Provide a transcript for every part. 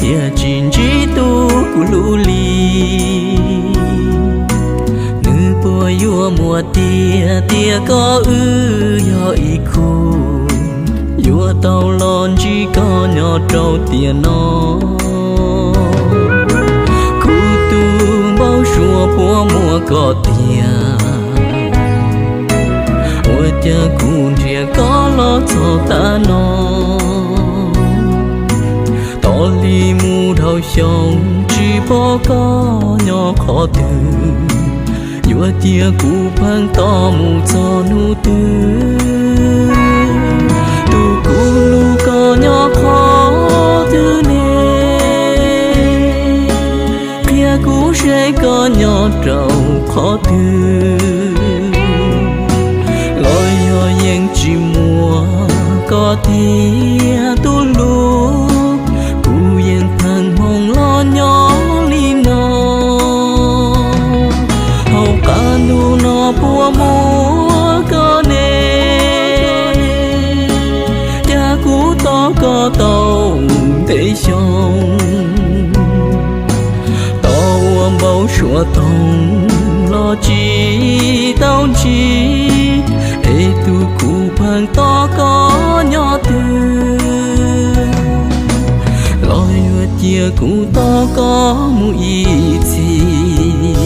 thiaj tsis ntsib tus kuv hlub li. Nws puas yuav muaj tiag tias koj wb yog ib khub, yuav tau los ntsib koj nyob rau tiam no? Kuv tus npau suav puas muaj koj tiag? Ua cas kuv nrhiav koj los txog tav no? Tos li mus dhau xyoo tsis pom koj nyob qhov twg, yuav cia kuv pheej tos mus txog hnub twg? Tus kuv hlub koj nyob qhov twg ne? Qhia kuv seb koj nyob rau qhov twg, los yog yeej tsis muaj koj tiag tus hlub, kuv yeej pheej hmoov los nyob li no. Hauv qab ntuj no puas muaj koj ne? Cas kuv tos koj tau ntev xyoo, tos ua npau suav toog los tsis tau ntsib, es tus kuv pheej tos koj nyob twg? Los yuav cia kuv tos koj mus ib txhis.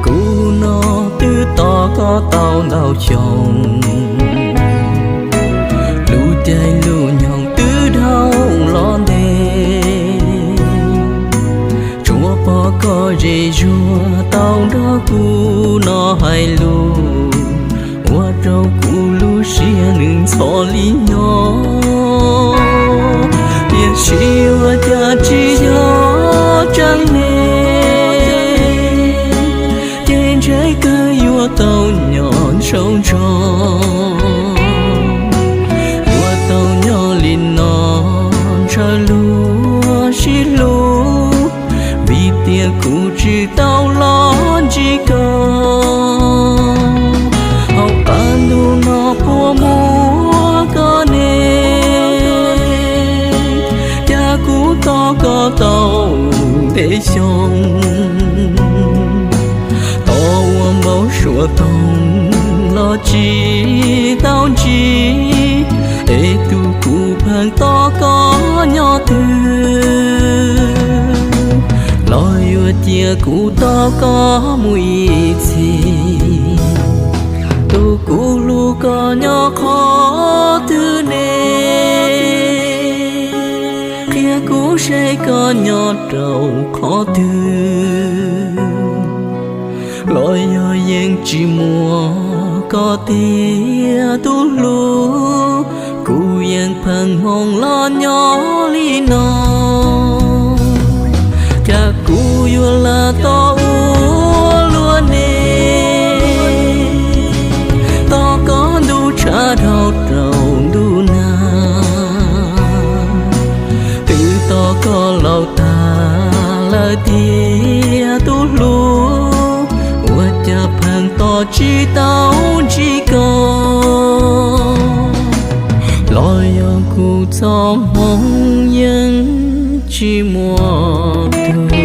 Kuv no twb tos koj tau ntau xyoo, lub caij lub nyoog twb dhau los ntev, tsuas pom koj ze zuag tau nrog kuv no hais lus, ua rau kuv lub siab nws ntxhov li nyob. Tiam sis ua cas tsis yog tseeb ne, ces ntshe kawg yuav tau nyob ntsauv ntsho, yuav tau nyob li no ntshaw luag sib hlub, vim tias kuv tsis tau los ntsib koj. Hauv qab ntuj no puas muaj koj ne? Cas kuv tos koj tau ntev xyoo, tos ua npau suav toog los tsis tau ntsib, es tus kuv pheej tos koj nyob twg? Los yuav cia kuv tos koj mus ib txhis. Tus kuv hlub koj nyob qhov twg ne? Qhia kuv seb koj nyob rau qhov twg, los yog yeej tsis muaj koj tiag tus hlub, kuv yeej pheej hmoov los nyob li no. Cas kuv yuav lam tos ua luaj ne? Tos koj ntuj tshav dhau rau ntuj nag, twb tos koj laus tag lawm tiag tus hlub, ua cas pheej tos tsis tau ntsib koj. Los yog kuv txoj hmoov yeej tsis muaj tus.